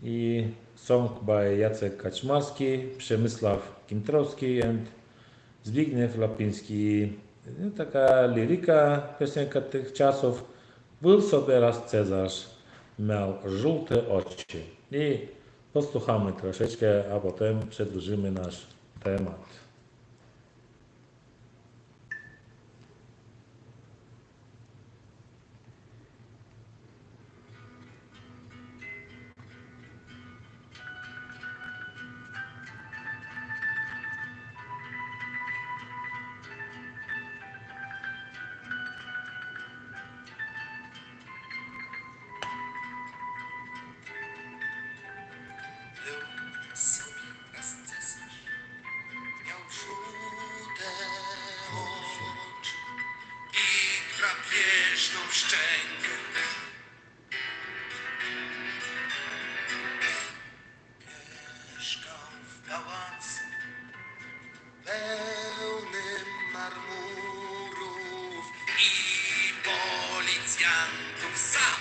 I song by Jacek Kaczmarski, Przemysław Kintrowski and Zbigniew Lapiński. No, taka liryka, piosenka tych czasów. Był sobie raz cesarz, miał żółte oczy. I posłuchamy troszeczkę, a potem przedłużymy nasz temat. Był sobie raz cesarz, miał żółte oczy i drapieżną szczękę. Mieszkał w pałacu pełnym marmurów i policjantów sam.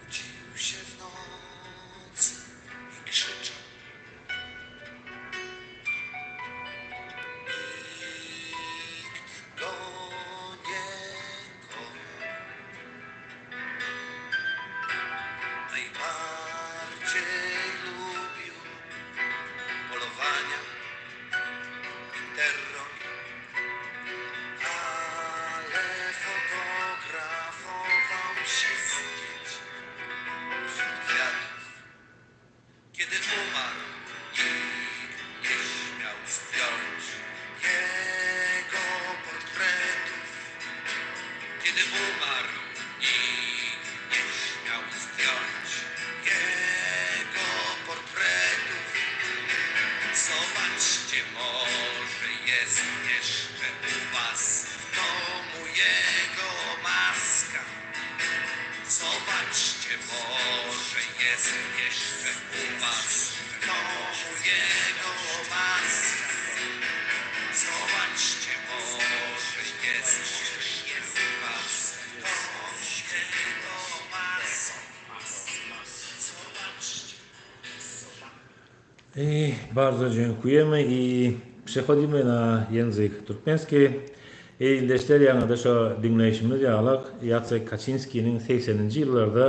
Budził się w nocy i krzyczał. Nikt go nie kochał. Najbardziej lubił polowania i terror, ale fotografował się zdjęć wśród kwiatów. Kiedy umarł, nikt nie śmiał zdjąć jego portretów. Kiedy umarł, nikt nie śmiał zdjąć jego portretów. Zobaczcie, może jest jeszcze u was w domu jego maska. Zobaczcie, może jest jeszcze u was w domu jego maska. Zobaczcie, może jest jeszcze u was w domu jego maska. Zobaczcie. I bardzo dziękujemy i przechodzimy na język türkmenski. Ildeşler ýaňyda şo diňleýşimiz ýalak Jacek Kaçinskiniň segseninji ýyllarda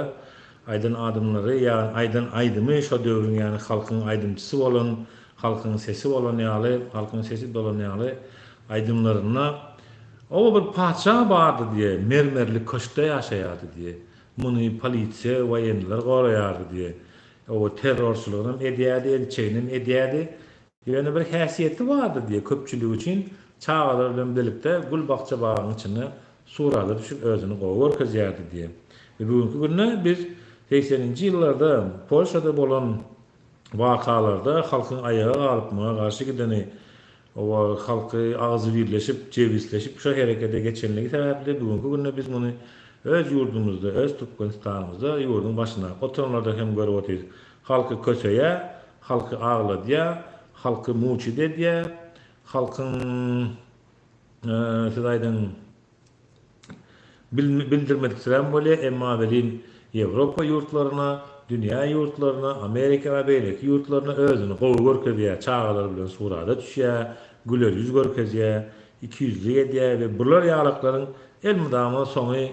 aýdan adymlary ýa aýdan aýdymy şo döwrüň ýany halkyň aýdymçysy bolan halkyň sesi bolan ýaly halkyň sesi dolan ýaly aýdymlarynda oba bir patyşa bardy diýe mermerli köşkde ýaşaýardy diýe muny polisiýa woýenniler goraýardy diýe Oba terrorçylygynam edýärdi, elçeginem edýärdi. Ýöne bir häsiýeti bardy diýýär, köpçülik üçin çagalar bilen bilelikde gül bakja-bagyň içinde surata düşüp özüni gowy görkezýärdi diýýär. We bu günki günde biz segseninji ýyllarda Polşada bolan wakalarda halkyň aýaga galyp muňa garşy gideni Oba halky agzybirleşip, jebisleşip şo herekete geçenligi sebäpli bu günki günde biz muny öz ýurdumyzda, öz Türkmenistanymyzda ýurduň başyndaky oturanlarda hem görüp otyrys. Halky köseýär, halky agladýar, halky muçit edýär, halkyň siz aýdyň Bildirmediksirän bolýar, emma welin Ýewropa ýurtlaryna, dünýä ýurtlaryna, Amerika we beýleki ýurtlaryna özüni gowy görkezýär, çagalary bilen surata düşýär, güler ýüz görkezýär, ikiýüzlülik edýär we bular ýalaklaryň elmydama soňy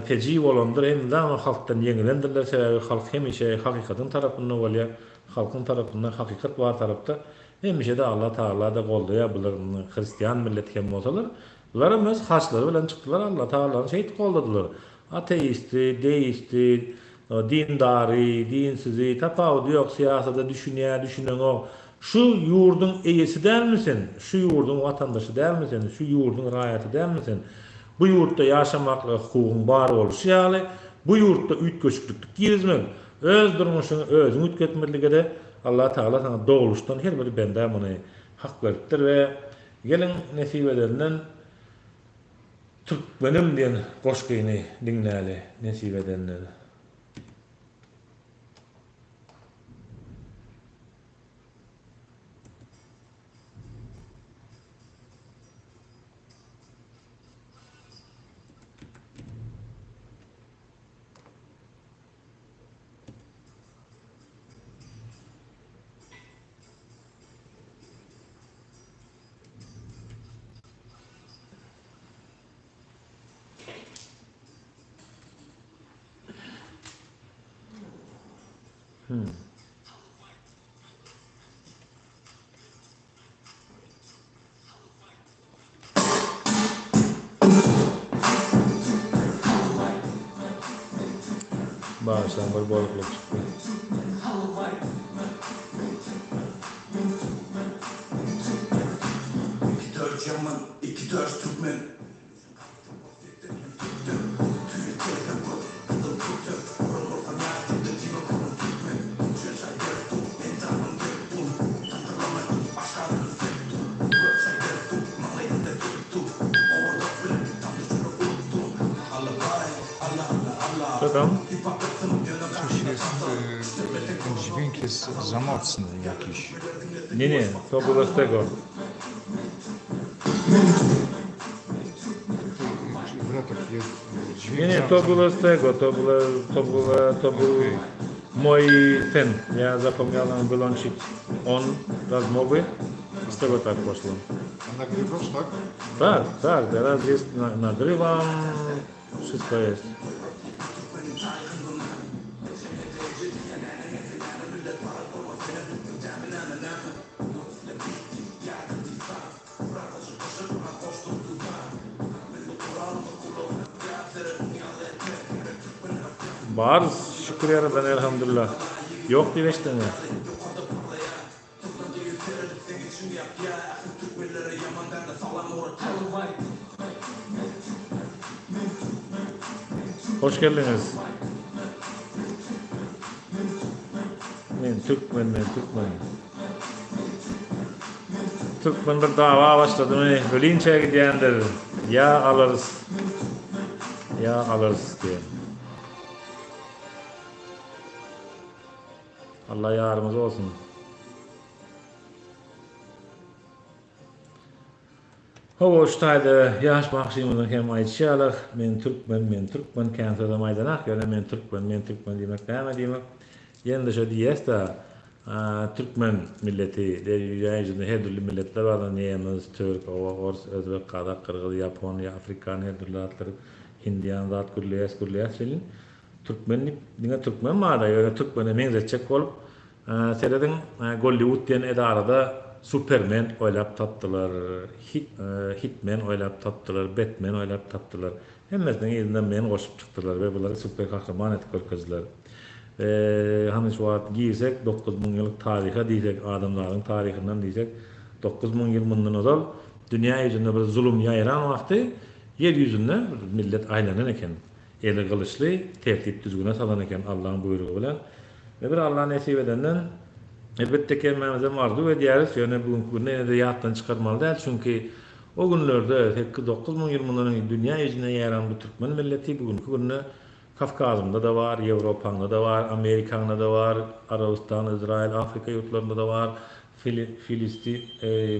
peji bolandyr, elmydama halkdan ýeňilendirler, sebäbi halk hemişe hakykatyň tarapynda bolýar, halkyň tarapynda hakykat bar tarapda hemişe-de Allah Tagala-da goldaýar bular hristian milleti hem bolsalar, Bularam öz haçlary bilen çykdylar Alla Tagalany şeýdip goldadylar. Ateisti, deisti, dindary, dinsizi, tapawudy ýok, syýasada düşünýär, düşüneňok. Şu ýurduň eýesi dälmi sen? Şu ýurduň watandaşy dälmi sen? Şu ýurduň raýaty dälmi sen? Bu ýurtda ýaşamaklyga hukugyň bar boluşy ýaly, bu ýurtda üýtgeşikliklik girizmek, öz durmuşyňy özüň üýtgetmelilige-de Alla Tagala saňa dogluşdan her bir bendä muny hak beripdir we Geliň nesip edenden Türkmenim diýen goşgyny diňläli nesip edenden. Hmm. Bagyşlaň bir bozuklyk çykdy. Co tam? Coś jest, y, ten dźwięk jest za mocny jakiś. Nie, nie, to było z tego. Gra taki jest dźwięk Nie, nie, za- to było z tego, to było, to było, to był Okej. mój ten. Ja zapomniałem wyłączyć on rozmowy, z tego tak poszło. A nagrywasz, tak? Tak, tak, teraz jest, na, nagrywam, wszystko jest. Barys, şükür Ýaradan elhamdülillah. Ýok diýip eşitdiňmi? Hoş geldiňiz. Men türkmen, men türkmen. Türkmen bir dawa başladymy, ölinçä gidýändir. Ýa alarys, ýa alarys diýen. Allah ýarymyz bolsun. Hawa şu taýda ýaş bagşymyzyň hem aýdyşy ýaly men türkmen men türkmen kän sözem aýdanak ýöne men türkmen men türkmen diýmek näme diýmek ýene-de şo diýýäs-da türkmen milleti dünýä ýüzünde her dürli milletler bar nemes türk owa ors özbek gazak gyrgyz ýapon ýa afrikan her dürli zatlar hindian zat gürleýäs gürleýäs welin türkmen diýip diňe türkmen barda ýöne türkmene meňzetjek bolup Serediň, Golliwud diýen edarada Supermen oýlap tapdylar, Hitmen oýlap tapdylar, Betmen oýlap tapdylar. Hemmesiniň yzyndan men goşup çykdylar we bulary super gahryman edip görkezdiler. We hany şu wagt girsek 9000 ýyllyk taryha diýsek, adamzadyň taryhyndan diýsek, 9000 ýyl mundan ozal dünýä ýüzünde bir zulum ýaýran wagty ýer ýüzünde bir millet aýlanan eken. Eli gylyçly, tertip-düzgüne salan eken Allaň buýrugy bilen. We bir Alla nesip edenden, elbetde ki hemmämizem arzuw edýäris, ýöne bu günki günde ýene-de ýatdan çykarmaly däl, çünki o günlerde, sekiz-dokuz müň ýyl mundan öň dünýä ýüzüne ýaýran bu türkmen milleti bu günki günde Kawkazynda-da bar, Ýewropaňda-da bar, Amerikaňda-da bar, Arabystan, Izraýyl, Afrika ýurtlarynda-da bar, Filisti,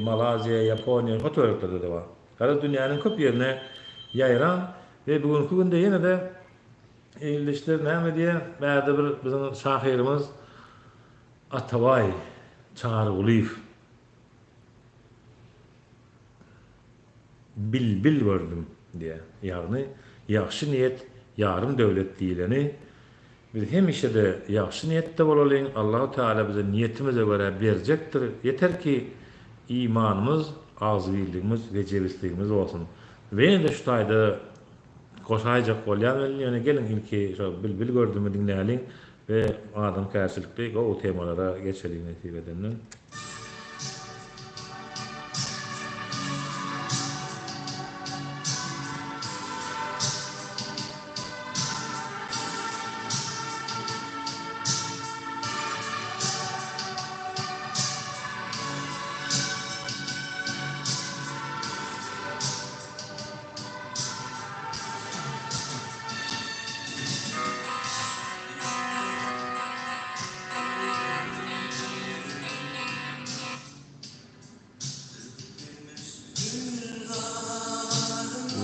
Malaziýa, Ýaponiýa, o töwereklerde-de bar. Garaz dünýäniň köp ýerine ýaýran we bu günki günde ýene-de Ildeşler näme diýýär? Bärde bir biziň şahyrymyz Atabaý Çarygulyýew Bilbil gördüm diýýär. Ýagny ýagşy niýet ýarym döwlet diýleni. Biz hemişe-de ýagşy niýetde bolalyň, Allahu Teala bize niýetimize görä berjekdir. Ýeter ki imanymyz, agzybirligimiz we jebisligimiz bolsun. We ýene-de şu taýda Goşaýjak bolýan welin ýöne geliň ilki şo bilbil gördümi diňläliň we adamkärçilikli gowy temalara geçeliň nesip edenden.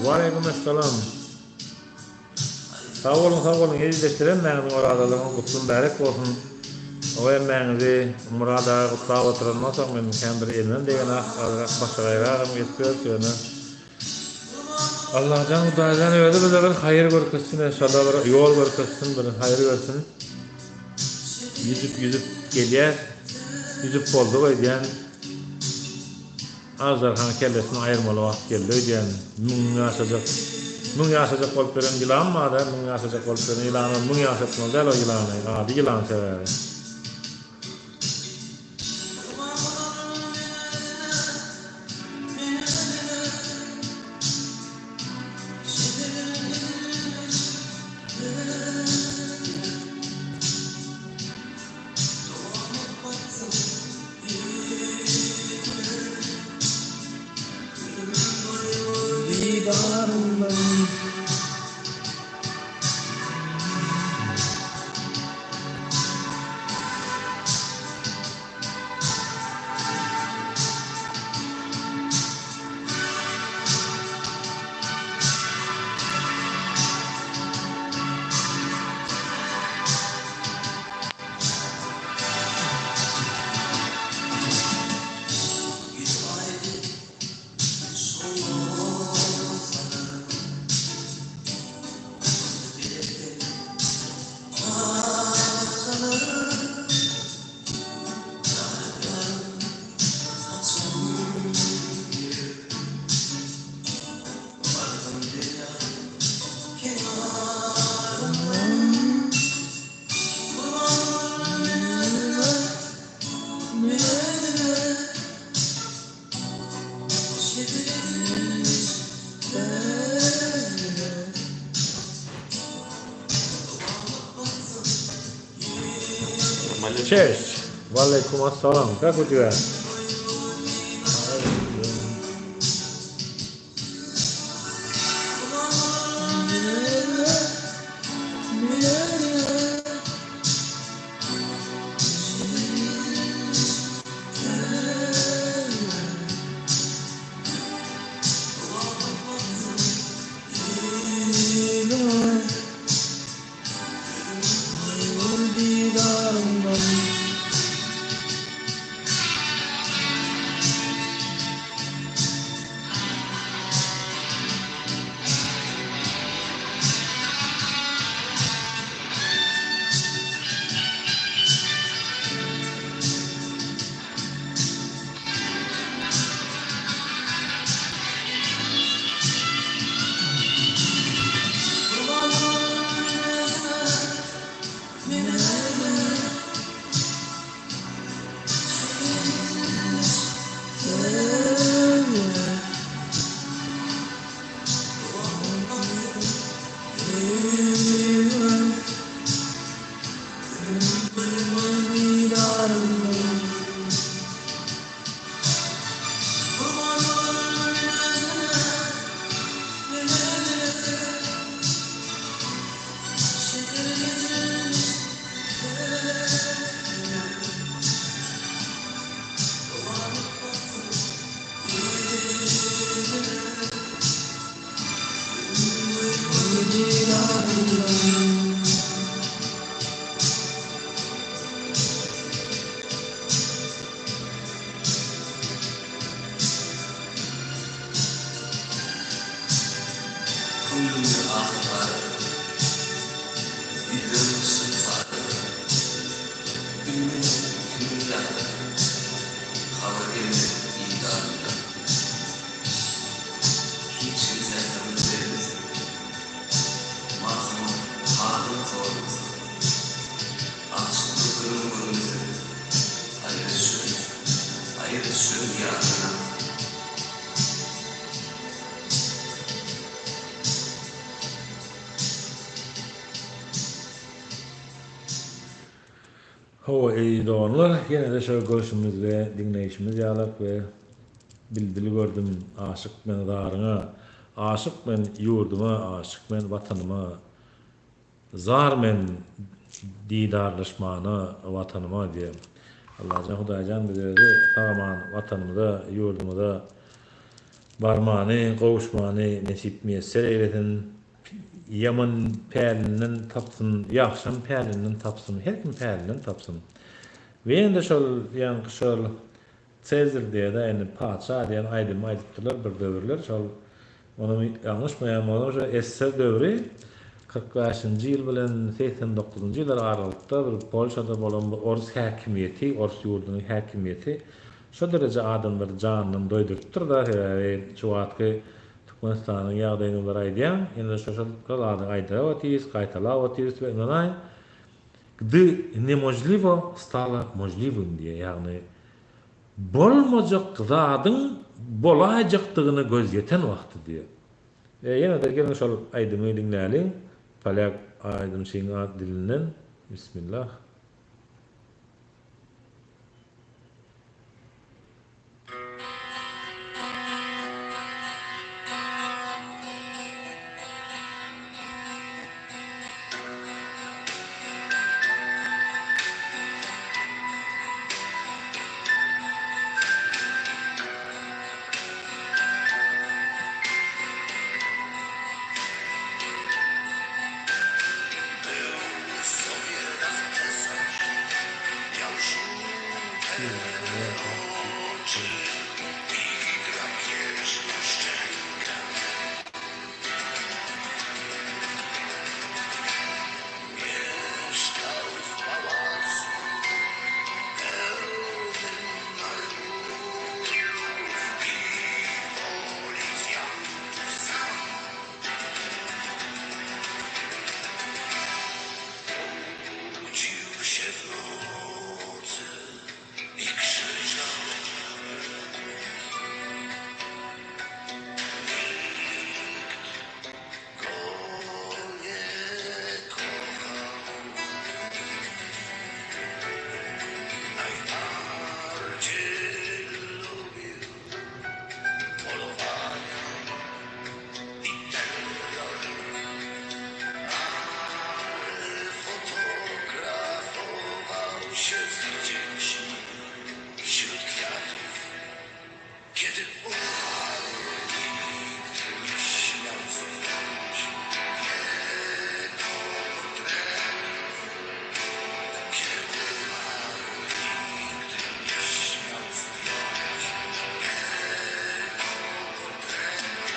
Waleýkim essalam. Sag boluň, sag boluň, ildeşler hemmäňiziň orazalygyňyz gutly mübärek bolsun. O hemmäňizi Myrat aga gutlap oturan bolsaň men kän bir elimem degenak, azrak başagaýragam gezip ýörüs ýöne. Allajan Hudaýjan özi bize bir haýyr görkezsin enşalla bir ýol görkezsin bir haýyr bersin. Ýüzüp ýüzüp gelýäs. Ýüzüp bolduk öýdýän. Aždarhaň kellesini aýyrmaly wagt geldi öýdýän. Müň ýaşajak müň ýaşajak bolup ýören ýylan bar-da, müň ýaşajak bolup ýören ýylanam müň ýaşatmaly däl o ýylany. Ady ýylan sebäbi. Cześć! Walejkum assalam. Как у тебя? Hawa eziz doganlar, ýene-de şo görşümiz we diňleýşimiz ýalak we bilbili gördüm aşyk men zaryňa, aşyk men ýurduma, aşyk men watanyma, zar men didarlaşmana watanyma diýen. Allajan Hudaýjan bizi özi sag-aman watanymyza, ýurdumyza barmany, gowuşmany nesip miýesser eýlesin. Ýaman pälinden tapsyn, ýagşam pälinden tapsyn, her kim pälinden tapsyn. We indi şol ýaňky şol Sezar diýýär-dä indi patyşa diýen aýdymy aýdypdyrlar bir döwürler şol onuň ýalňyşmaýan bolsam şo SSR döwri. 45-nji ýyl bilen 89-njy ýyllar aralykda bir Polşada bolan bir orus häkimiýeti, orus ýurdunyň häkimiýeti şo dereje adamlary janyndan doýdurypdyr-da, sebäbi şu wagtky Türkmenistanyň ýagdaýyny bular aýdýan, indi şo şol zady aýdyrap otyrys, gaýtalap otyrys we ynanaýyň, gdy nemožliwo stalo možliwym diýýär, ýagny bolmajak zadyň bolaýjakdygyna göz ýeten wagty diýýär. E, ýene-de geliň şol aýdymy diňläliň, polýak aýdymçyň dilinden, Bismillah. Był sobie raz cesarz, miał żółte oczy i drapieżną szczękę. Mieszkał w pałacu pełnym marmurów i policjantów sam. Budził się w nocy i krzyczał. Nikt go nie kochał. Najbardziej lubił polowania i terror. Ale fotografował się z dziećmi wśród kwiatów. Kiedy umarł, nikt nie śmiał zdjąć jego portretów. Kiedy umarł, nikt nie śmiał zdjąć jego portretów.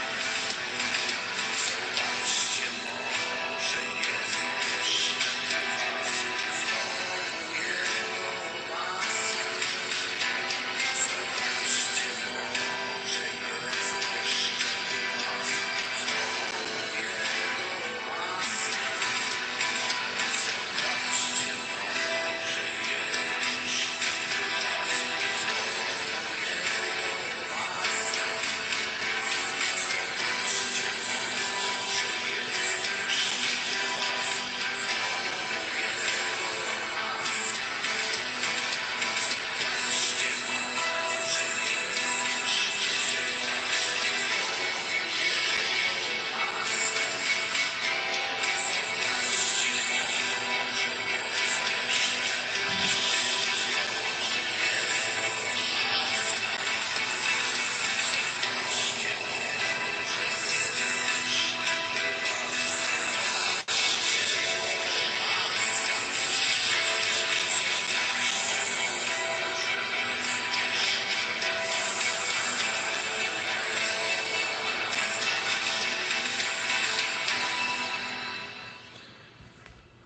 Zobaczcie, może jest jeszcze u was w domu jego maska. Zobaczcie, może jest jeszcze u was w domu jego maska. Zobaczcie, może jest jeszcze u was w domu jego maska. Zobaczcie, może jest jeszcze u was w domu jego maska. Zobaczcie, może jest jeszcze u was w domu jego maska. Zobaczcie, może jest jeszcze u was w domu jego maska. Zobaczcie, może jest jeszcze u was w domu jego maska. Zobaczcie, może jest jeszcze u was w domu jego maska.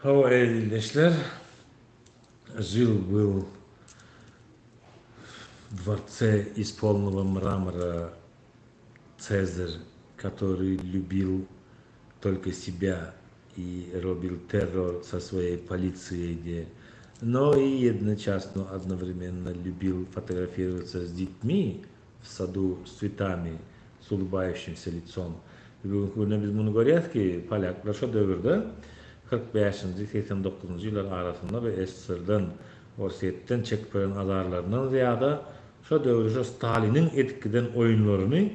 Hawa, eziz ildeşler, Žil byl w dworce iz polnogo mramora Цезарь, который любил только себя и robil terror со своей полицией, где, но и jednocześnie одновременно любил фотографироваться с детьми в саду с цветами, с улыбающимся лицом. Bugunki günde biz muny görýäs ki, polýaklar şo döwürde 45-nji, 89-njy ýyllar arasynda bir SSR-den, Orsýetden çekip gelen azarlaryndan zyýada şo döwürde şo Staliniň edip giden oýunlaryny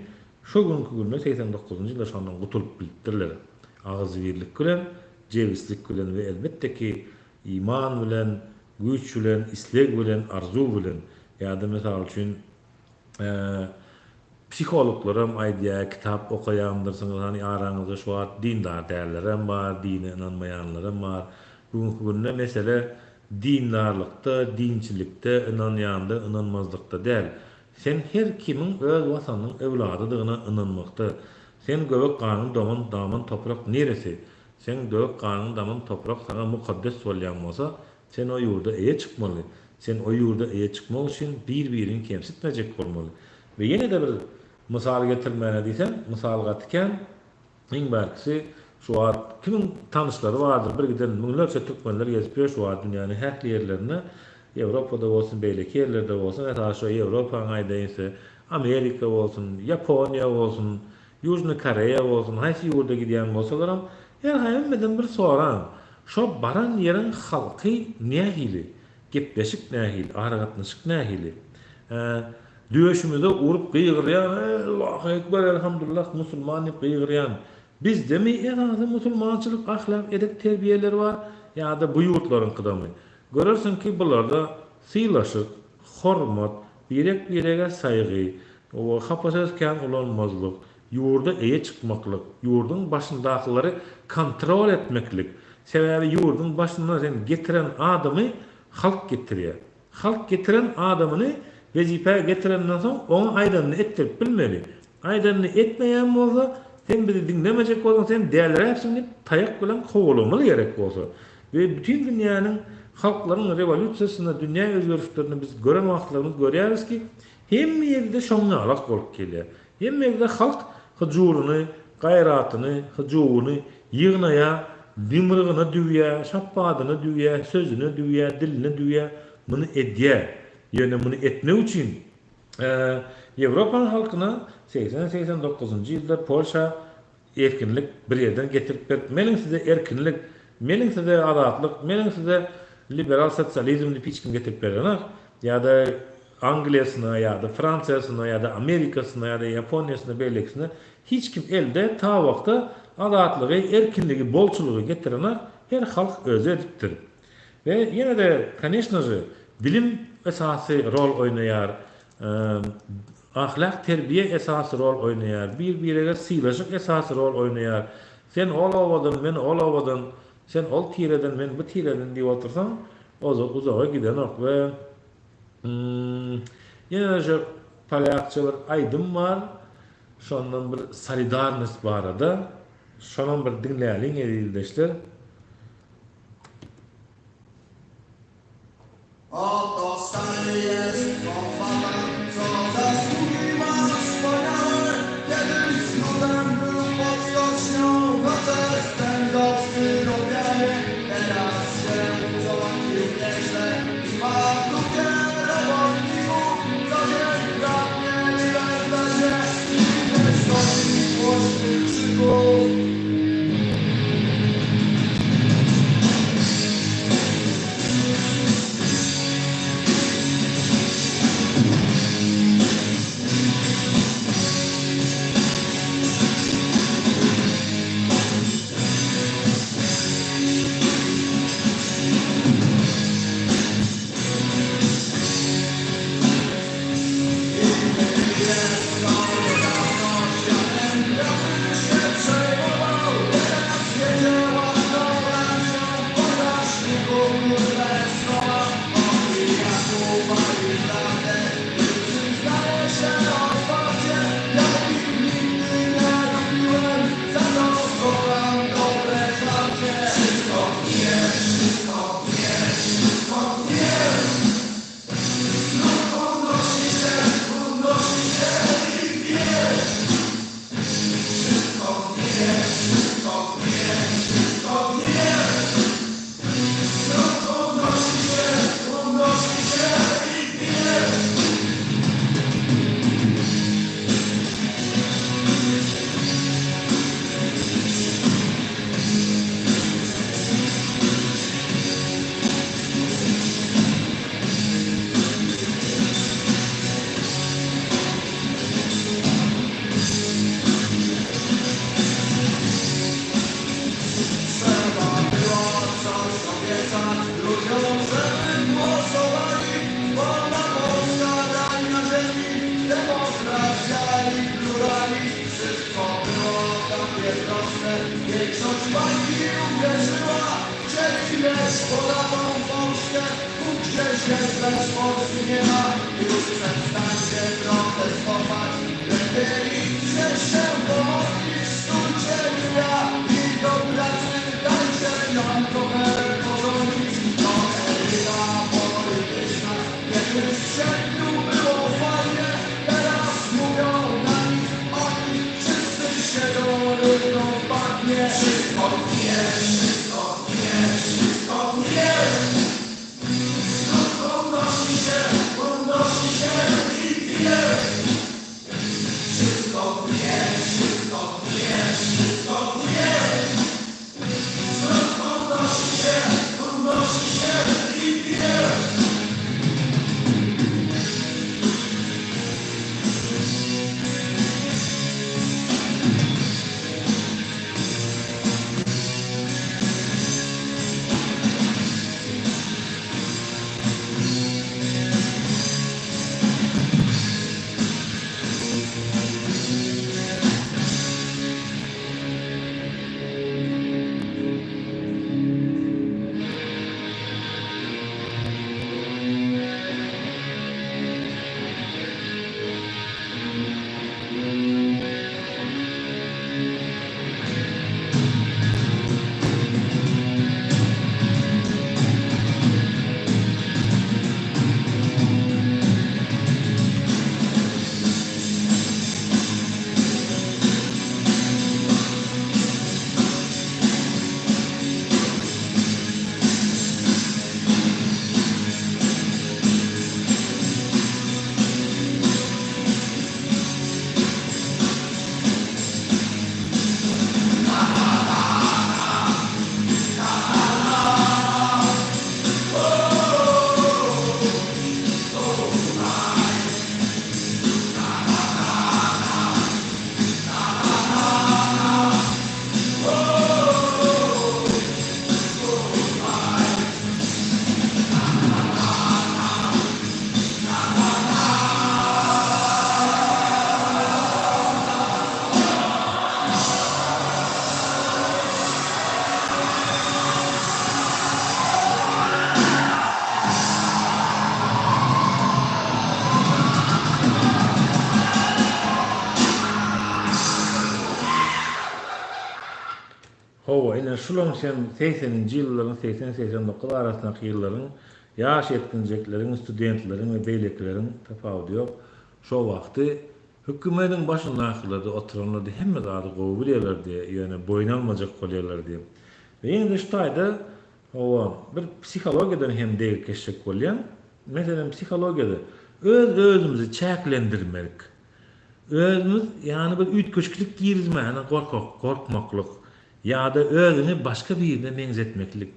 şo günki günde 89-njy ýylda şondan gutulyp bilipdirler. Agzybirlik bilen, jebislik bilen we elbetde ki iman bilen, güýç bilen, isleg bilen, arzuw bilen ýa-da mysal üçin Psihologlaram aýdýar, kitap okaýandyrsyňyz, hany araňyzda şu wagt dindar dällerem bar, dine ynanmaýanlaram bar. Bu günki günde mesele dindarlykda, dinçilikde, ynanýanda, ynanmazlykda däl. Sen her kimiň öz watanynyň öwladydygyna ynanmakda. Sen göbek ganyň doňan daman toprak niresi? Seň dök ganyň daman toprak saňa mukaddes bolýan bolsa, sen o ýurda eýe çykmaly. Sen o ýurda eýe çykmak üçin bir-biriňi kemsitmejek bolmaly. We ýene-de bir mysal getirmäne diýseň, mysal gaty kän. Iň bärkisi, şu wagt kimiň tanyşlary bardyr, bir giden müňlerçe türkmenler gezip ýör şu wagt dünýäniň ähli ýerlerinde, Ýewropada bolsun, beýleki ýerlerde bolsun, esasy şo Ýewropany aýdaýyn size, Amerika bolsun, Ýaponiýa bolsun, Ýužnyý Koreýa bolsun, haýsy ýurda gidýän bolsalaram, her hemmeden bir soraň, şo baran ýeriň halky nähili? Gepleşik nähili, aragatnaşyk nähili? Hä, döşümize urup gygyrýan, Allahu Ekber, Elhamdulillah, musulman diýip gygyrýan bizdemi esasy musulmançylyk ahlak, edep-terbiýeleri bar ýa-da bu ýurtlaryňkydamy? Görersiň ki, bularda sylaşyk, hormat, birek-birege saýgy, hapa söz kän ulanmazlyk, ýurda eýe çykmaklyk, ýurduň başyndakylary kontrol etmeklik, sebäbi ýurduň başyna sen getiren adamy halk getirýär. Halk getiren adamyny wezipä getirenden soň oňa aýdanyny etdirip bilmeli. Aýdanyny etmeýän bolsa, sen bizi diňlemejek bolsaň sen däliräpsiň diýip taýak bilen kowalamaly gerek bolsa. We bütin dünýäniň halklaryň rewolýusiýasynda dünýä özgerişlerini biz gören wagtlarymyz görýäris ki, hemme ýerde şoňňalak bolup gelýär. Hemme ýerde halk hyjuwyny, gaýratyny, hyjuwyny ýygnaýar, ýumrugyna düwýär, şapbadyna düwýär, sözüne düwýär, diline düwýär, muny edýär. Ýöne muny etmek üçin Ýewropanyň halkyna 80, 89-njy ýylda Polşa Erkinlik bir ýerden getirip berip, meniň size erkinlik, meniň size azatlyk, meniň size liberal sosializm diýip hiç kim getirip berenok. Ýa-da Angliýasyna, ýa-da Fransiýasyna, ýa-da Amerikasyna, ýa-da Ýaponiýasyna, beýlekisine hiç kim elde tabakda azatlygy, erkinligi, bolçulygy getirenok, her halk özi edipdir. We ýene-de, koneşno že, bilim esasy rol oýnaýar. Ahlak terbiýe esasy rol oýnaýar. Bir-birege sylaşyk esasy rol oýnaýar. Sen ol obadan, men ol obadan, sen ol tireden, men bu tireden diýip otursaň, uzaga gidenok we ýene-de şu polýakça bir aýdym bar, şondan bir solidarnost barada, şonam bir diňläliň eziz ildeşler. Oto stary jest kombatant, co zasługi ma wspaniałe. Kiedyś z ludem był pod stocznią, noce spędzał w styropianie. Teraz się urządził nieźle i ma grupę robotników. Co dzień kradnie chleb w lesie i nie znosi głośnych krzyków. Trzeba było coś obiecać ludziom, żeby głosowali. Wolna Polska, raj na ziemi, demokracja i pluralizm. Wszystko było takie proste, większość partii uwierzyła. Chcieli mieć bogatą Polskę, tu gdzie się bez Polski nie ma. Już przestańcie protestować, lepiej idźcie się pomodlić, stójcie ja i do pracy. Ine şulaň sen segseninji ýyllaryň 80-89 arasyndaky ýyllaryň ýaş ýetginjekleriň, studentleriň we beýlekileriň tapawudy ýok. Şo wagty hökümediň başyndakylarda oturanlardy hemme zady gowy bilýärlerdi, ýöne boýun almajak bolýarlardy. We ýene-de şu taýda hawa bir psihologiýadan hem degip geçjek bolýan. Meselem psihologiýada öz-özümizi çäklendirmek, özümiz ýagny bir üýtgeşiklik girizmäne gorkak, gorkmaklyk ýa-da özüňi başga birine meňzetmeklik.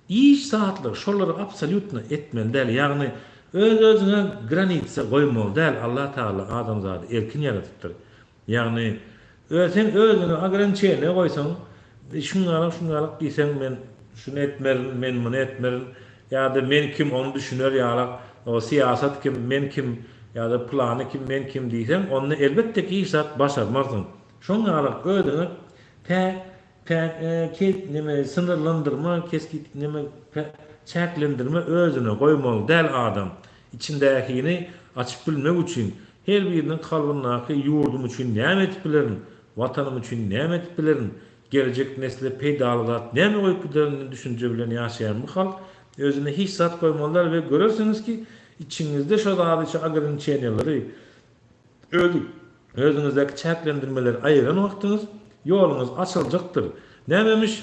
Iş zatlar şolary absolýutno etmeli däl, ýagny öz-özüňe granitsa goýmaly däl, Allah Tagala adamzady erkin ýaradypdyr. Ýagny, öz sen özüňe ograniçeniýe goýsaň, şuňňalak şuňňalak diýseň men şuny etmerin, men muny etmerin ýa-da men kim ony düşüner ýalak, o syýasat kim, men kim ýa-da pylany kim, men kim diýseň, onda elbetde ki hiç zat başarmarsyň. Şoň ýalak özüňe tä tä ke neme synyrlandyrma, kesgit neme çäklendirme özüne goýmaly däl adam. Içindäkini açyp bilmek üçin Her biriniň kalbyndaky ýurdum üçin näme edip bilerin, Watanym üçin näme edip bilerin, geljek nesle peýdaly zat näme goýup giderin diýen düşünje bilen ýaşaýan bu halk özüne hiç zat goýmaly däl we görersiňiz ki, içiňizde şo zady şo ograniçeniýaleri öz özüňizdäki çäklendirmeleri aýyran wagtyňyz ýoluňyz açyljakdyr. Nämemiş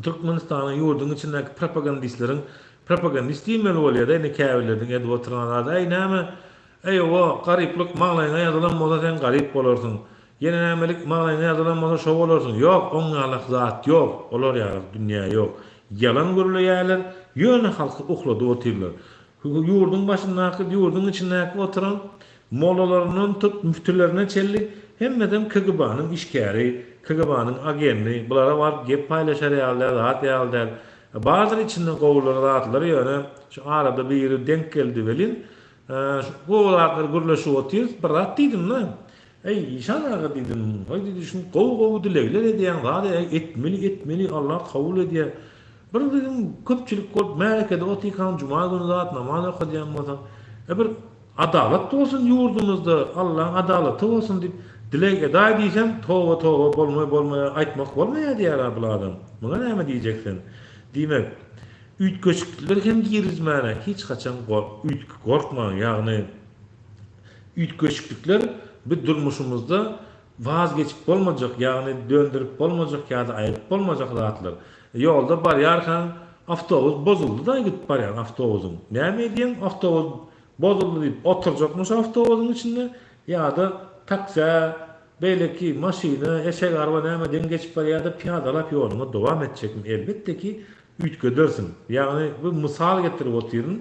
Türkmenistanyň ýurduň içindäki propagandistleriň propagandist diýmeli bolýada indi käbirleriniň edip oturan zady äý näme äý owa garyplyk maňlaýyňa ýazylan bolsa sen garyp bolarsyň ýene nämelik maňlaýyňa ýazylan bolsa şo bolarsyň ýok oň ýalak zat ýok olar ýalak dünýä ýok ýalan gürleýäler ýöne halky ukladyp otyrlar Ýurduň başyndaky, ýurduň içindäki oturan mollalaryndan tut, müftülerine çenli hemmesem KGB-niň işgäri, KGB-niň agenni, bulara baryp gep paýlaşar ýaly däl, zat ýaly däl. Bardyr içinde gowulary zatlary ýöne şu arada biri deňk geldi welin, şu gowy zatlar gürleşip otyrys, bir zat diýdim-de, Eý, işan aga diýdim, hoý diýdi, şuny gowy-gowy dilegler edýäň, zat etmeli, etmeli, Allah kabul edýär. Bir biziň köpçülik bolup märekede otyrkaň juma güni zat namaz okadýan bolsaň, e bir adalat bolsun ýurdumyzda, Allaň adalaty bolsun diýip dileg edaý diýseň, toba toba bolmaý bolmaý aýtmak bolmaýar diýýär-ä bul adam. Muňa näme diýjek sen? Diýmek, üýtgeşiklikler hem girizmäne hiç haçan gorkmaň, ýagny üýtgeşiklikler bu durmuşymyzda Waz geçip bolmajak, ýagny dönderip bolmajak ýa-da aýryp bolmajak zatlar. Ýolda barýarkaň awtobus bozuldy-da gidip barýan awtobusyň. Näme edýäň? Awtobus bozuldy diýip oturjakmy şo awtobusyň içinde ýa-da taksä, beýleki maşyna, eşek araba näme deň geçip barýar ýa-da pyýadalap ýoluňa dowam etjekmi? Elbetde ki, üýtgedersiň. Ýagny bu mysal getirip otyryn.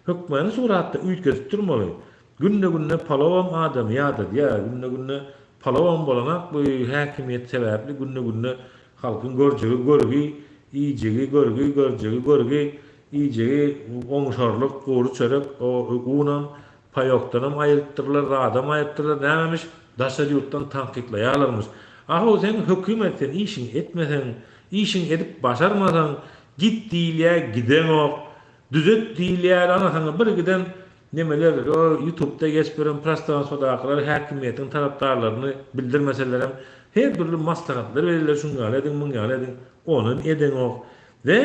Hökmany suratda üýtgedip durmaly. Günde-günde palawam adamy ýadadýar, günde-günde palawam bolanak bu häkimiýet sebäpli günde-günde halkyň görjegi görgi, iýjegi görgi, görjegi görgi, iýjegi oňşarlyk gury çörek, o unam, paýokdanam aýyrypdyrlar, zadam aýyrypdyrlar, nämemiş, daşary ýurtdan tankytlaýarlarmyş. Ahow sen hökümet sen işiňi etmeseň, işiňi edip başarmasaň, git diýilýär gideňok, düzet diýilýär, ana saňa bir giden Nemeler, o ýutubda geçip ýören prostranstwodakylar häkimiýetiň tarapdarlaryny bildirmeselerem her dürli maslahatlar berýärler şuň ýaly ediň muň ýaly ediň onam edeňok we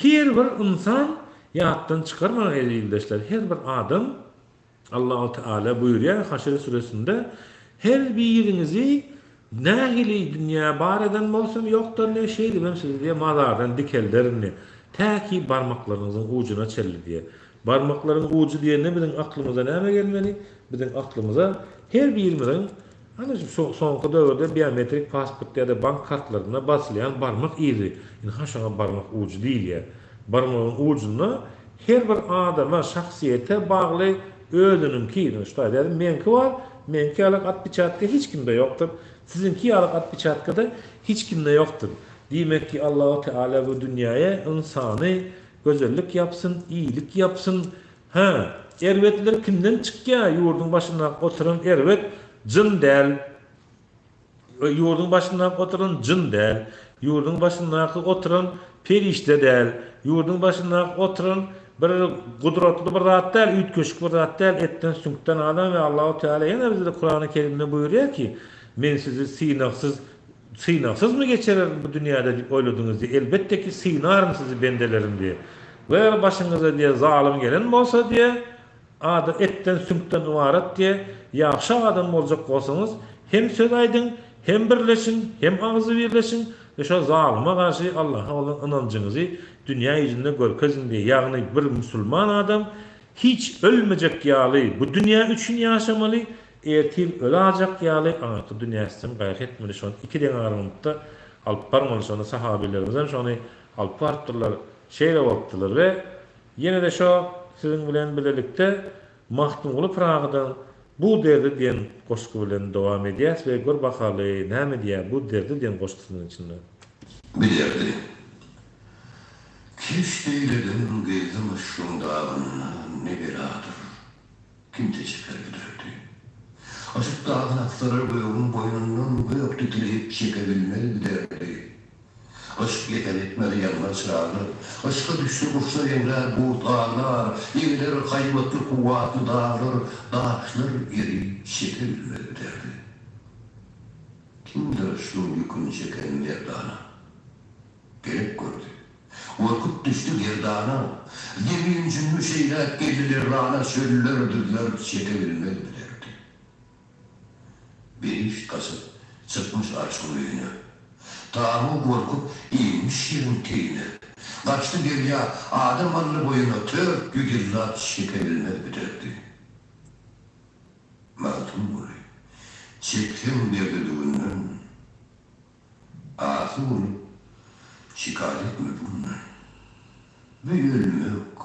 her bir ynsan ýatdan çykarmaň eziz ildeşler her bir adam Allahu Teala buýurýar Haşr süresinde her biriňizi Nähili dünýä bar eden bolsam, ýokdan diýe, şeýdibem sizi diýe, mazardan dikelderin diýe. Täki barmaklaryňyzyň ujuna çenli diýe. Barmaklaryň ujy diýende biziň aklymyza näme gelmeli? Biziň aklymyza her birimiziň ana şu soňky döwürde biometrik pasport ýa-da bank kartlarynda basylýan barmak yzy, ynha şoňa barmak ujy diýilýär. Barmagyň ujunda her bir adama, şahsyýete bagly Özüniňki, ine şu taýda ýazyn, meňki bar, meňki ýalak otpeçatka hiç kimde ýokdur, siziňki ýalak otpeçatka-da hiç kimde ýokdur. Diýmek ki, Allahu Teala bu dünýäýe ynsany gözellik ýapsyn, iýilik ýapsyn. Hä, erbetler kimden çykýar, ýurduň başyndaky oturan erbet jyn däl. Ýurduň başyndaky oturan jyn däl, ýurduň başyndaky oturan perişde däl, ýurduň başyndaky oturan bir gudratly bir zat däl, üýtgeşik bir zat däl, etden süňkden adam we Allahu Teala ýene bizede Kurany Kerimde buýurýar ki, Men sizi synagsyz. Synagsyzmy geçirerin bu dünýäde diýip oýladyňyz diýýär. Elbetde ki, synaryn sizi bendelerim diýýär. We eger başyňyza diýýär zalym gelen bolsa diýýär, adam etden süňkden ybarat diýýär, ýagşy adam boljak bolsaňyz, hem söz aýdyň, hem birleşiň, hem agzybirleşiň we şo zalyma garşy Allaha bolan ynanjyňyzy dünýä ýüzünde görkeziň diýýär. Ýagny bir musulman adam hiç ölmejek ýaly bu dünýä üçin ýaşamaly, Ertir ölajak ýaly aňyrky dünýäsinem gaýgy etmeli şony iki deňagrymlykda alyp barmaly şony sahabilerimizem şony alyp barypdyrlar şeýle bolupdyrlar we ýenede şo siziň bilen bilelikde Magtymguly Pyragydan Bu derdi diýen goşgy bilen dowam edýäs we gör bakaly näme diýýär bu derdi diýen goşgusynyň içinde. Bu derdi Keşt eýledim gezdim yşgyň dagynda ne beladyr. Kimse çeker bu derdi. Yşk dagyn akdyrar gögüň boýnundan gök titreyip çekebilmez bu derdi. Yşk ýeser etmez ýanmaz çyraglar, Yşka düşse guşlar eňrär gurt aglar, egiler haýbatly kuwwatly daglar, daşlar erip çekebilmez bu derdi. Kimdir yşgyň ýüküni çeken merdana? Gerek gördi. Gorkup düşdi gerdana. Zemin jümmüş eýläp geldi lerzana, Çöller, düzler çekebilmez bu derdi. Behişt gaçyp, çykmyş arşyň öýüne. Tamu gorkup, inmiş ýeriň teýine. Gaçdy derýa, adam aldy boýuna, 400 ýyllap çekebilmez bu derdi. Magtymguly, çekseň derdi düwünden. Asy bolup, şikaýat etme bu günden. Bu ölmek,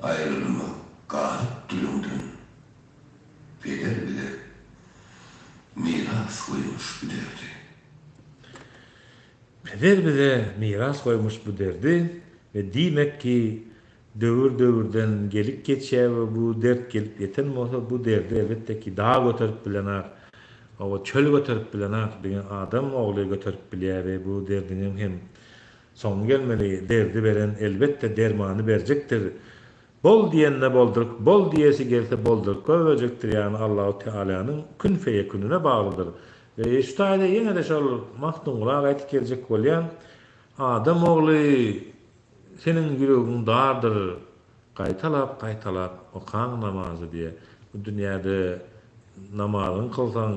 aýrylmak galypdyr öňden. Peder bize miras goýmuş bu derdi. Peder bize miras goýmuş bu derdi we diýmek ki, Döwür döwürden gelip geçýär we bu dert gelip ýeten bolsa bu derdi elbetde ki dag göterip bilenak, hawa çöl göterip bilenak, diňe adam ogly göterip bilýär we bu derdiňem hem soňy gelmeli, derdi beren elbetde dermany berjekdir. Bol diýende bolduryp, bol diýesi gelse bolduryp goýberjekdir, ýagny Allahu Tealanyň kün feýekününe baglydyr. We şu taýda ýene-de şol Magtymgula gaýtyp geljek bolýan, adam ogly Seniň ýüregiň dardyr, gaýtalap-gaýtalap okaň namazy diýe. Bu dünýäde namazyňy kylsaň,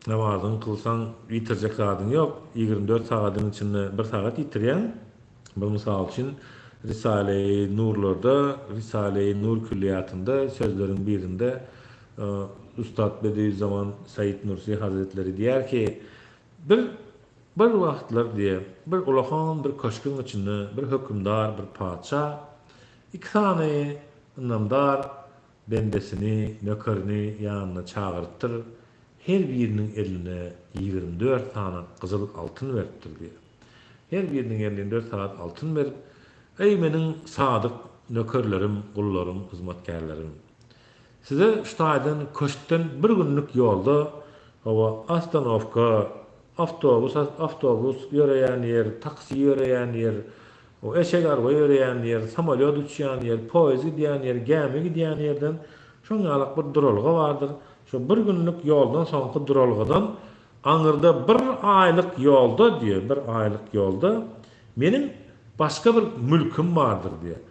namazyňy kylsaň ýitirjek zadyň ýok. 24 sagadyň içinde bir sagat ýitirýäň. Bir mysal üçin, Risale-i Nurlarda, Risale-i Nur külliýatynda sözleriň birinde Ustad Bediüzzaman Said Nursi Hazretleri diýýär ki, Bir bir wagtlar diýe, bir ulakan bir köşgüň içinde bir hökümdar, bir patyşa iki sany ynamdar bendesini, nökerini ýanyna çagyrypdyr, her biriniň eline 24 sany gyzyl altyn beripdir diýe. Her biriniň eline 24 sagat altyn berip, Eý, meniň sadyk nökerlerim, gullarym, hyzmatkärlerim! Size şu taýdan köşkden bir günlük ýolda, hawa, ostanowka, awtobus, awtobus ýöreýän ýer, taksi ýöreýän ýer, eşek araba ýöreýän ýer, samolýot uçýan ýer, poýez gidýän ýer, gämi gidýän ýerden şoň ýalak bir duralga bardyr. Şo bir günlük ýoldan soňky duralgadan aňyrda bir aýlyk ýolda diýýär, bir aýlyk ýolda meniň başga bir mülküm bardyr diýýär.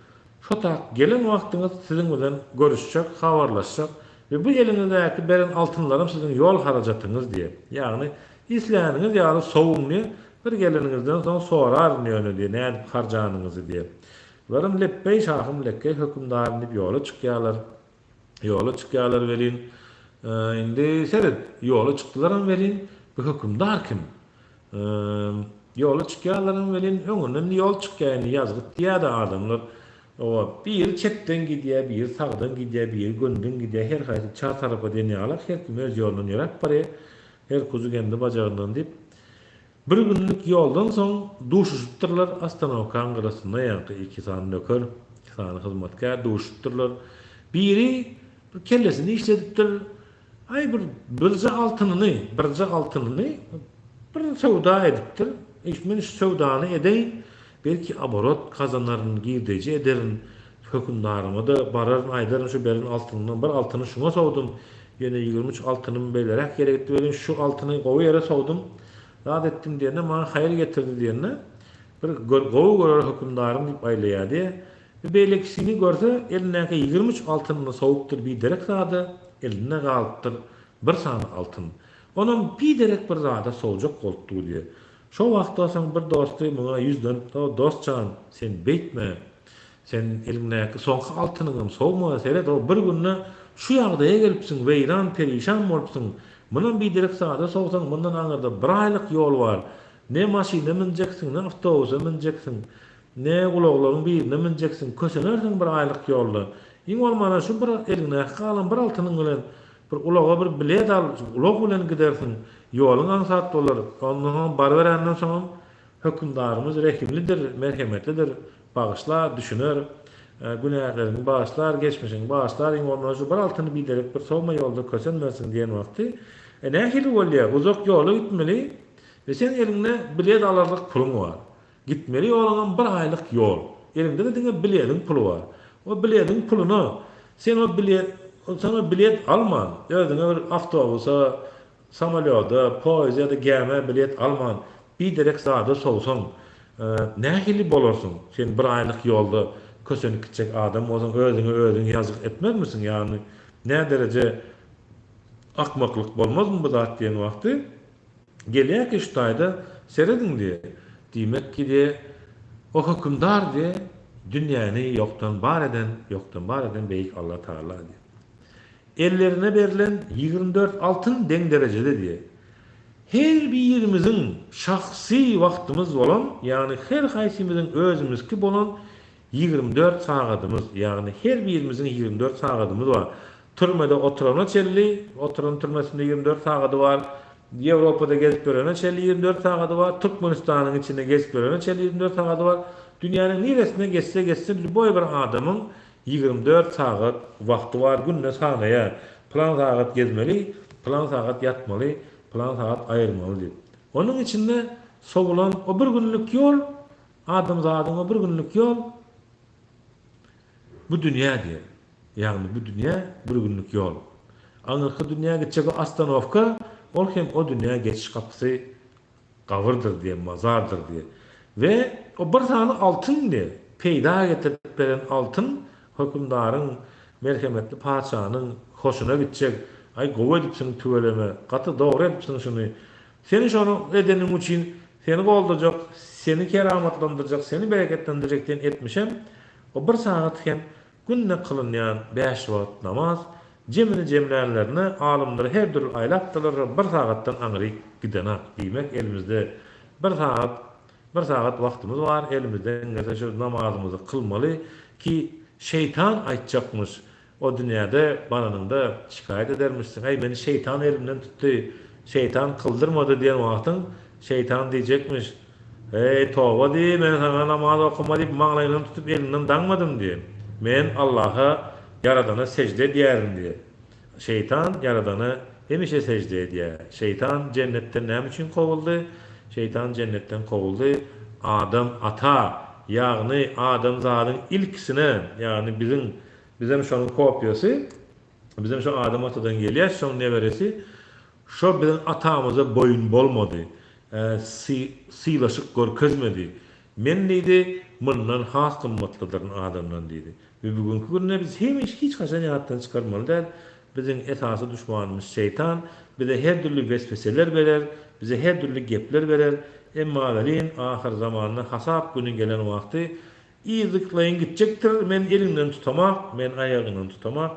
Şo tak gelen wagtyňyz siziň bilen görüşjek, habarlaşjak we bu eliňizdäki beren altynlarym siziň ýol harajatyňyz diýip, ýagny isläniňiz ýaly sowuň diýip, bir geleniňizden soň soraryn ýöne diýip, nädip harjanyňyzy diýip. Bularam lepbeý şahym lekgeý hökümdarym diýip ýola çykýarlar. Ýola çykýarlar welin, indi seret, ýola çykdylaram welin, bu hökümdar kim? Ýola çykýarlaram welin, öňünden indi ýol çykýar, indi ýazgyt diýýär-de adamlar. Oba, biri çepden gidýär, biri sagdan gidýär, biri gönüden gidýär, her haýsy çar tarapa diýen ýaly, her kim öz ýolundan ýöräp barýar. Her kuzy kendi bajagyndan diýip. Bir günlük ýoldan soň duşuşypdyrlar, ostanowkaň gyrasynda ýaňky iki sany nöker, iki sany hyzmatkär duşupdyrlar. Biri bir kellesini işledipdir, Aý bir birje altynyny, birje altynyny bir söwda edipdir. Eý men şu söwdany edeýin, belki oborot gazanaryn, girdeji ederin, hökümdaryma-da bararyn, aýdaryn şu beren altynymdan bir altyny şuňa sowdum. Ýöne 23 altynym beýleräk ýere gitdi welin, şu altyny gowy ýere sowdum, zat etdim diýende, maňa haýyr getirdi diýende, bir gowy görer hökümdarym diýip aýlaýar diýýär. Bir beýlekisini görse, elindäki 23 altynyny sowupdyr biderek zada, elinde galypdyr bir sany altyn. Onam biderek bir zada sowjak bolupdy diýýär. Şo wagtda soň bir dosty muňa ýüzlenip, O, dost jan, sen beýtme. Sen eliňdäki soňky altynyňam sowma, seret, o bir günde şu ýagdaýa gelipsiň, weýran-perişan bolupsyň. Munam biderek zada sowsaň, mundan aňyrda bir aýlyk ýol bar. Ne maşyna münjeksiň, ne awtobusa münjeksiň, ne ulaglaryň birine münjeksiň, kösenersiň bir aýlyk ýolda. Iň bolmanda şu bir eliňdäki galan bir altynyň bilen bir ulaga bir bilet al, ulag bilen gidersiň, ýoluň aňsat bolar. Ondan soň baryberenden soňam Hökümdarymyz rehimlidir, merhemetlidir, bagyşlar, düşüner, günäleriňi bagyşlar, geçmişiňi bagyşlar, iň bolmanda şu bir altyny biderek bir sowma ýolda kösenmersiň diýen wagty, e, nähili bolýar, uzak ýola gitmeli we seň eliňde bilet alarlyk puluň bar. Gitmeli ýoluňam bir aýlyk ýol. Eliňde-de diňe bilediň puly bar. O bilediň puluna sen o bilet, sen o bilet alman, özüňe bir awtobusa, Samolýoda, poýeza ýa-da gämä bilet alman, biderek zada sowsaň, nähili bolarsyň? Sen bir aýlyk ýolda kösenip gitjek adam bolsaň, özüňe özüň ýazyk etmezmisiň? Ýagny, nädereje akmaklyk bolmazmy bu zat diýen wagty, gelýär ki şu taýda, serediň diýe, diýmek ki diýe, o hökümdar diýe, dünýäni ýokdan bar eden, ýokdan bar eden beýik Allatagala diýe. Ellerine berlen 24 altyn deň derejede diýe. Her birimiziň şahsy wagtymyz bolan, ýagny her haýsymyzyň özümizki bolan 24 sagadymyz, ýagny her birimiziň 24 sagadymyz bar. Türmede oturana çenli, oturan türmesinde 24 sagady bar, Ýewropada gezip ýörene çenli 24 sagady bar, Türkmenistanyň içinde gezip ýörene çenli 24 sagady bar. Dünýäniň niresinde gezse gezsin, lýuboý bir adamyň 24 sagat wagty bar günde sanaýar. Pylan sagat gezmeli, pylan sagat ýatmaly, pylan sagat aýyrmaly diýip. Onuň içinde sowulan o bir günlük ýol, adamzadyň o bir günlük ýol bu dünýä diýer. Ýagny bu dünýä bir günlük ýol. Aňyrky dünýä gitjek o ostanowka, ol hem o dünýä geçiş gapysy Gabyrdyr diýen, mazardyr diýen. We o bir sany altyn diýen, peýda getirip beren altyn hökümdaryň, merhemetli patyşanyň hoşuna gitjek, Aý, gowy edipsiň tüweleme, gaty dogry edipsiň şuny. Seni şony edeniň üçin seni goldajak, seni keramatlandyrjak, seni bereketlendirjek diýen etmişem, o bir sagat hem Günde kylynýan bäş wagt namaz, jemini jemlänlerinde alymlar her dürli aýlapdyrlar, bir sagatdan aňryk gidenak. Diýmek, elimizde bir sagat, bir sagat wagtymyz bar, elimizden gelse şu namazymyzy kylmaly ki, şeýtan aýtjakmyş, o dünýäde baranyňda şikaýat edermişsiň, äý, meni şeýtan elimden tutdy, şeýtan kyldyrmady diýen wagtyň şeýtan diýjekmiş, Heý, toba diý, men saňa namaz okama diýip maňlaýyňdan tutup eliňden daňmadym diý. Men Allaha, Ýaradana sežde edýärin diý. Şeýtan Ýaradana hemişe sežde edýär. Şeýtan jennetden näme üçin kowuldy? Şeýtan jennetden kowuldy, Adam ata, ýagny adamzadyň ilkisine, ýagny biziň, bizem şonuň kopiýasy, bizem şo Adam atadan gelýäs, şoň neberesi, Şo biziň atamyza boýun bolmady, sylaşyk görkezmedi. Men diýdi, mundan has gymmatlydyryn adamdan diýdi. We bu günki günde biz hemişe hiç haçan ýatdan çykarmaly däl, biziň esasy duşmanymyz şeýtan, bize her dürli wesweseler berer, bize her dürli gepler berer, emma welin ahyrzamanda hasap güni gelen wagty Yzyklaýyn gitjekdir, men eliňden tutamak, men aýagyňdan tutamak.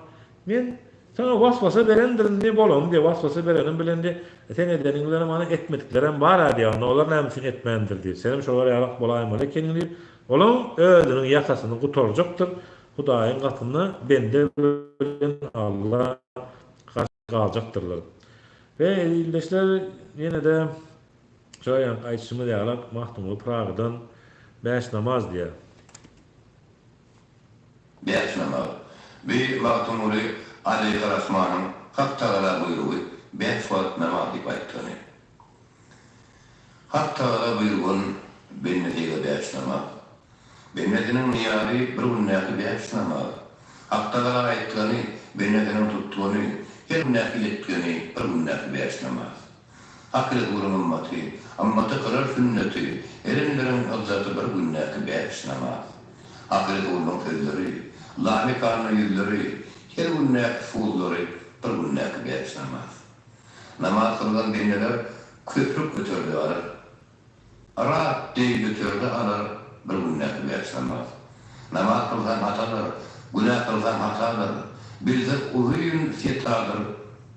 Men saňa was-wasa berendirin diýe, bolany diýe, was-wasa berenim bilen diýe, sen edeniň bilenem ana etmediklerem bar-a diýe, onda olar näme üçin etmändir diýip, senem şolar ýalak bolaýmaly ekeniň diýip, olaň özüniň ýakasyny gutarjakdyr, Hudaýyň gatynda bende bilen Alla garşy galjakdyrlar. We ildeşler ýene-de Şo ýaňky aýdyşymyz ýalak Magtymguly Pyragydan Bäş namaz diýýär. Bäş namaz. Bi Magtymguly aleýhi-rahmanyň Hak Tagala buýrugy bäş wagt namaz diýip aýtgyny. Hak Tagala buýrugan bendesige bäş namaz. Bendesiniň nyýazy bir gündäki bäş namaz. Hak Tagala aýtgany, bendesiniň tutgany. Her gündäki ýetgeni bir gündäki bäş namaz. Hak Resulyň ymmaty, ymmaty kylar sünneti, Erenleriň yzzaty bir gündäki bäş namaz. Hak Resulynyň sözleri, lamekanda ýüzleri, Her gündäki suzlary bir gündäki bäş namaz. Namaz kylgan bendeler köprük öterde alar. Yrak deý öterde alar bir gündäki bäş namaz. Namaz kylsaň hatadyr, günä kylsaň hatadyr, Bilse uzyn setadyr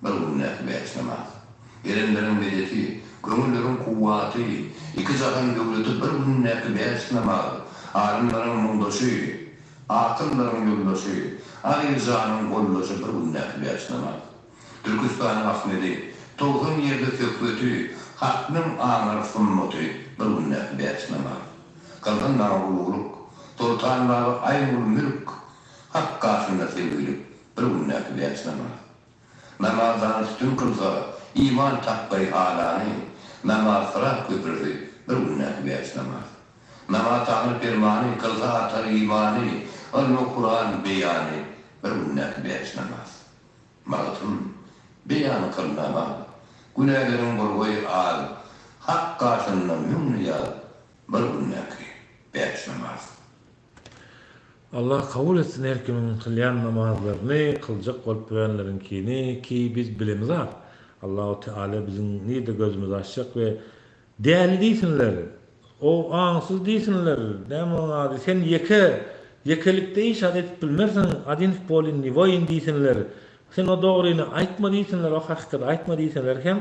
bir gündäki bäş namaz. Erenleriň medeti, köňülleriň kuwwaty, Iki jahan döwleti bir gündäki bäş namaz. Alymlaryň muňdaşy, akyllaryň ýoldaşy, Azyzjanyň goldaşy bir gündäki bäş namaz. Türküstanyň Ahmedi, 90 ýerde söhbeti, Haknyň aňar summaty bir gündäki bäş namaz. Kylsyn maňa gululyk, Soltan baba Aýnul mülk, Hak gaşynda sevgilik bir gündäki bäş namaz. Namazdan üstün kylsa, iman tapgaý alany, Namaz syrat köprüsi bir gündäki bäş namaz. Namaz Taňry permany, kylsa artar imany, Ylmy Kuran beýany bir gündäki bäş namaz. Magtym, beýan kyl namaz, Günäleriň bolgaý az, Hak gaşynda müň nyýaz, Bir gündäki bäş namaz. Allah kabul etsin her kimiň kylýan namazlaryny, kyljak bolup ýörenleriňkini, ki biz bilemizak, Allahu Teala biziň nirde gözümizi açjak we Däli diýsinler, o aňsyz diýsinler, näme oň ady, sen ýeke, ýekelikde hiç zat edip bilmersiň, odin w poli ne woin diýsinler, sen o dogryny aýtma diýsinler, o hakykaty aýtma diýseler hem,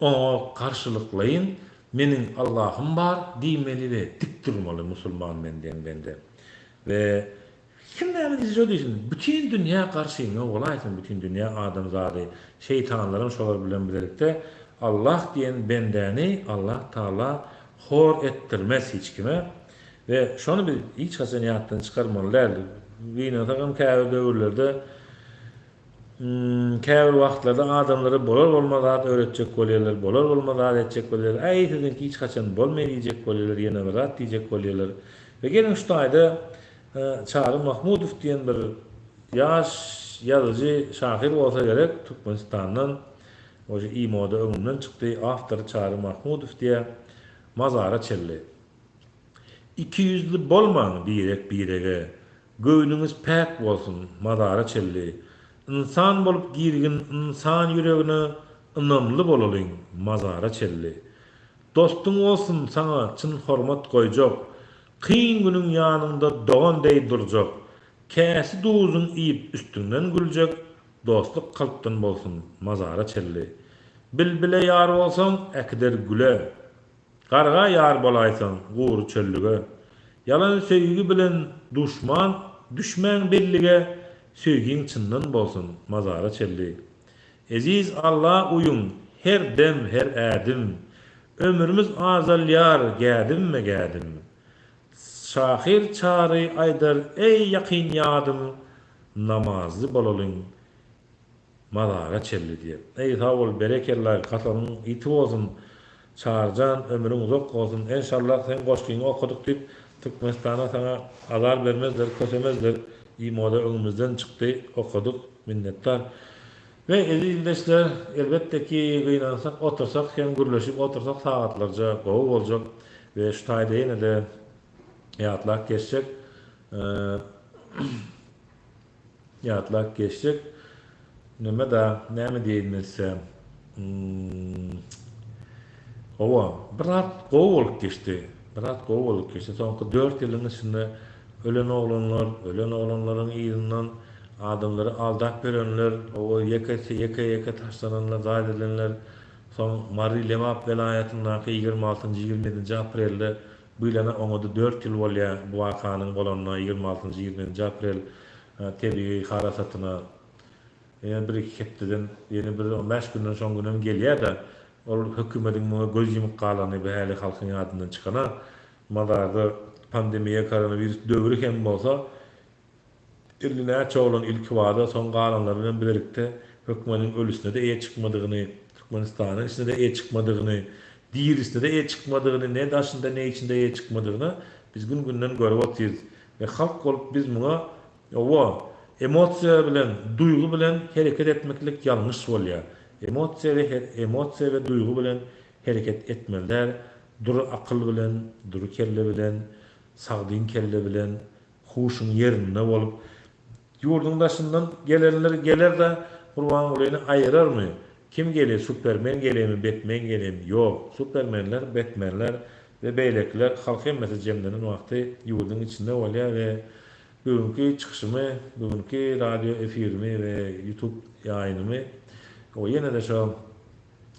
oňa garşylyklaýyn meniň Allahym bar diýmeli we dik durmaly musulman men diýen bende. We Kim näme diýse şo diýsin. Bütin dünýä garşyňa bolaýsyn bütin dünýä adamzady şeýtanlaram şolar bilen bilelikde Allah diýen bendäni Allah Taala hor etdirmez hiç kime we şony biz hiç haçan ýatdan çykarmaly däl gynansagam käbir döwürlerde Käbir wagtlarda adamlara bolar bolmaz zat öwretjek bolýarlar, bolar bolmaz zat etjek bolýarlar, äý siziňki hiç haçan bolmaý diýjek bolýarlar, ýene bir zat diýjek bolýarlar. We geliň şu taýda Çary Mahmudow diýen bir ýaş ýazyjy, şahyr bolsa gerek, Türkmenistandan, oje imoda öňümden çykdy, awtory Çary Mahmudow diýýär, mazara çelli. Ikiýüzli bolmaň birek-birege, Göwnüňiz päk bolsun mazara çenli. Ynsan bolup girgin ynsan ýüregine, Ynamly bolalyň mazara çenli. Dostuň bolsun saňa çyn hormat goýjak, Kyn günüň ýanyňda dogan deý durjak, Käsi duzuň iýip üstüňden güljek, Dostluk kalpdan bolsun mazara çenli. Bilbile ýar bolsaň äkider güle. Garga ýar bolaýsaň gury çöllüge, Ýalan söýgi bilen duşman düşmäň bellige, Söýgiň çyndan bolsun mazara çenli. Eziz Alla uýuň her dem her ädim, Ömrümiz azalýar gädimme-gädim. Şahyr Çary aýdar eý ýakyn ýadym, Namazly bolalyň Mazara çenli diýen. Eý sag bol berekella kasamyň ýiti bolsun Çaryjan ömrüň uzak bolsun enşallah seň goşgyňy okadyk diýip Türkmenistana saňa azar bermezler kösemezler imoda öňümizden çykdy okadyk minnetdar we eziz ildeşler elbetde ki gynansak otursak hem gürleşip otursak sagatlarca gowy boljak we şu taýda ýenede ýatlap geçjek Ýatlap geçsek, neme-da, näme diýeýin men size? Hawa, bir zat gowy bolup geçdi. Bir zat gowy bolup geçdi. Soňky dört ýylyň içinde ölen oglanlar, ölen oglanlaryň yzyndan adamlary aldap ýörenler, hawa, ýeke, ýeke-ýeke taşlananlar, zaýa edilenler, soň Mary, Lebap welaýatyndaky ýigrimi altynjy, ýigrimi ýedinji aprelde Bu ýylana oňa-da dört ýyl bolýar, bu wakanyň bolanyna, ýigrimi altynjy, ýigrimi ýedinji aprel tebigy harasatyna ýene bir-iki hepdeden, ýene bir on bäş günden soň günem gelýär-de, ol hökümediň muňa göz ýumup galany bu häli halkyň ýadyndan çykana, mazarda pandemiýa, koronawirus döwri hem bolsa, Illi näçe oglan ilkibada soň galanlary bilen bilelikde hökümediň ölüsine-de eýe çykmadygyny, Türkmenistanyň içinde-de eýe çykmadygyny, dirisine-de eýe çykmadygyny, ne daşynda, ne içinde eýe çykmadygyny biz gün-günden görüp otyrys. We halk bolup biz muňa, Hawa, Emosiýa bilen, duýgy bilen hereket etmeklik ýalňyş bolýar. Emosiýa we emosiýa we duýgy bilen hereket etmeli däl. Dury akyl bilen, dury kelle bilen, sagdyn kelle bilen, huşuň ýerinde bolup. Ýurduň daşyndan gelenler geler-de Gurbangulyny aýyrarmy? Kim gelýär, Supermen gelýärmi, Betmen gelýärmi? Ýok. Supermenler, Betmenler we beýlekiler halk hemmesi jemlenen wagty ýurduň içinde bolýar we Bu günki çykyşymy, bu günki radio efirimi we YouTube ýaýynymy o ýene-de şo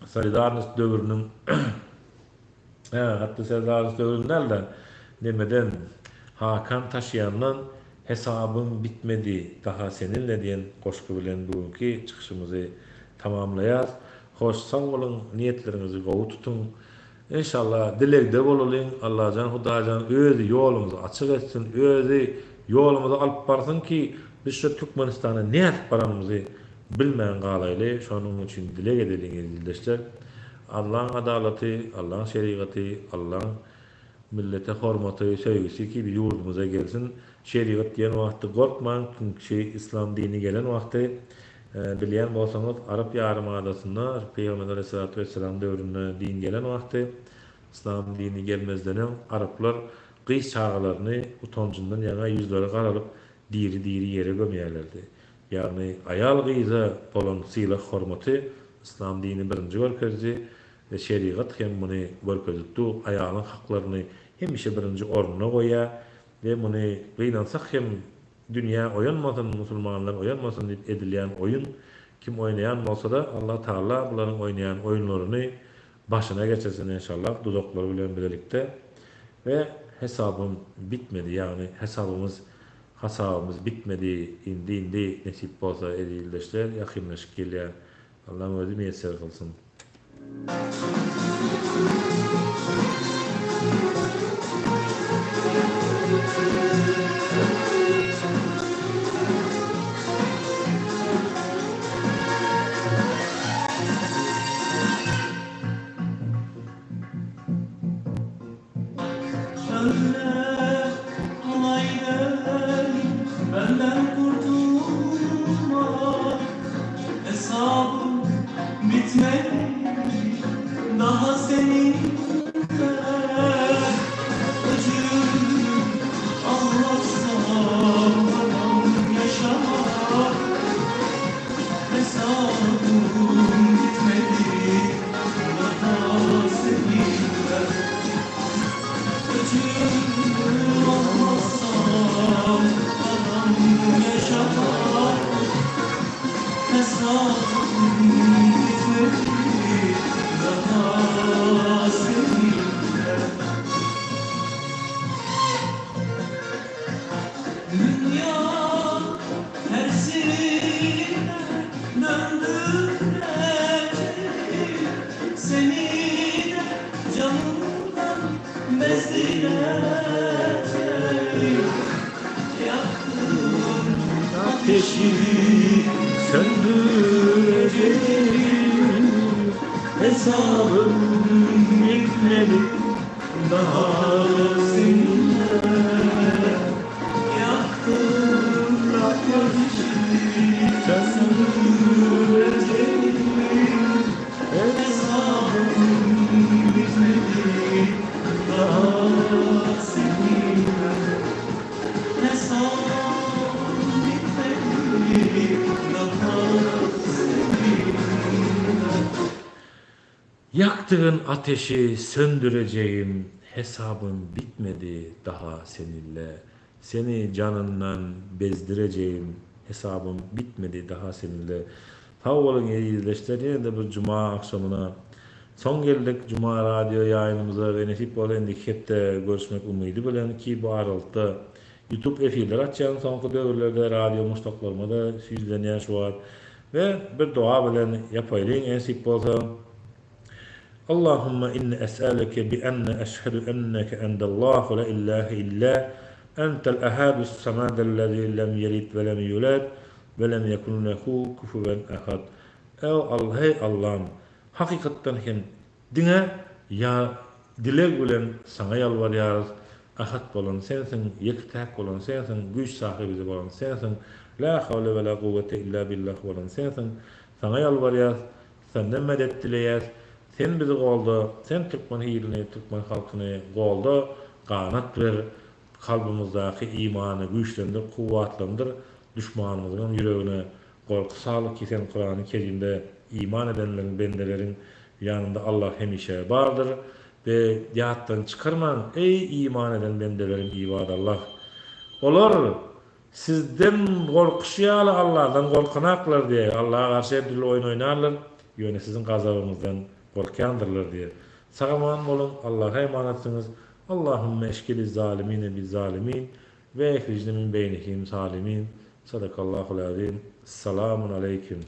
Solidarnost döwrüniň hä, hatda Solidarnost döwrüni däl-de, nemeden, Hakan Taşýandan Hesabym bitmedi daha seninle diýen goşgy bilen bu günki çykyşymyzy tamamlaýas. Hoş sag boluň, niýetleriňizi gowy tutuň. Enşalla dilegde bolalyň Allajan Hudaýjan özi ýolumyzy açyk etsin özi ýolumyzy alyp barsyn ki biz şu Türkmenistana nädip baranymyzy bilmän galaýly şonuň üçin dileg edeliň eziz ildeşler Allaň adalaty Allaň şerigaty Allaň millete hormaty söýgüsi ki biz ýurdumyza gelsin şerigat diýen wagty gorkmaň çünki yslam dini gelen wagty Bilýän bolsaňyz, Arap ýarym adasynda Pygamber aleýhissalatu wessalam döwründe din gelen wagty, yslam dini gelmezden öň araplar gyz çagalaryny utanjyndan ýaňa ýüzleri garalyp diri-diri ýere gömýärlerdi. Ýagny aýal-gyza bolan sylag-hormaty yslam dini birinji görkezdi we şerigat hem muny görkezip dur, aýalyň haklaryny hemişe birinji orunda goýýar we muny gynansak hem Dünýä oýanmasyn, musulmanlar oýanmasyn diýip edilýän oýun, kim oýnaýan bolsada Allah Taala bularyň oýnaýan oýunlaryny başyna geçirsin enşallah duzaklary bilen bilelikde we hesabym bitmedi ýagny hesabymyz hasabymyz bitmedi indi indi nesip bolsa eziz ildeşler ýakynlaşyp gelýär Allaň özi miýesser kylsyn. Çölle kolay değil benden kurtulmak Hesabım bitmedi daha seninle Öcümü anlatsam haram yaşamak Hesabım bitmedi daha seninle Öcümü anlatsam haram yaşamak Hesabım bitmedi daha seninle Dünya tersine döndüreceğim Seni de canımdan bezdireceğim Yaktığın Ateşi söndüreceğim Hesabım bitmedi daha seninle Yaktığın ateşi söndüreceğim Hesabım bitmedi daha seninle Hesabım bitmedi daha seninle Ýakdygyn ateşi söndürejegim Hesabym bitmedi daha seninle Seni janyndan bezdirejegim Hesabym bitmedi daha seninle Sag boluň eziz ildeşler ýene-de bir juma agşamyna soň geldik juma radio ýaýynymyza we nesip bolsa indiki hepde görüşmek umydy bilen ki bu aralykda youtube efirler açýan soňky döwürlerde radio muşdaklaryma-da süýzlenýän şu wagt we bir doga bilen ýapaýlyň ensip bolsa Allahumma inni es'aluke bi enne eşhedü enneke endellahu la illahe illa entel ehadus samadellezi lem yelid ve lem yulad ve lem yekun lehu kufuven ehad Eý Alla heý Allam hakykatdan hem diňe ýa dileg bilen saňa ýalbarýarys Ahad bolan sensiň ýeke-täk bolan sensiň güýç sahyby bolan sensiň. La hawle we la guwwete illa billah bolan Sensiň. Saňa ýalbarýas, Senden medet dileýäs. Sen bizi golda, Sen türkmen ilini, türkmen halkyny golda, ganat ber, kalbymyzdaky imany güýçlendir, kuwwatlandyr, duşmanymyzyňam ýüregine gorky sal ki Sen Kurany Kerimde iman edenleriň, bendeleriň ýanynda Allah hemişe bardyr we ýatdan çykarmaň, eý iman eden bendelerim ibadallah! Olar sizden gorkuşy ýaly Allahdan gorkanaklar diýýär, Allaha garşy her dürli oýun oýnarlar, ýöne siziň gazabyňyzdan gorkýandyrlar diýýär. Sag-aman boluň, Allaha emanatsyňyz, Allahümme eşkili zalimine bi zalimin we ehrijne min beýnihim salimin. Sadakallahul azim. Salamun aleýkum.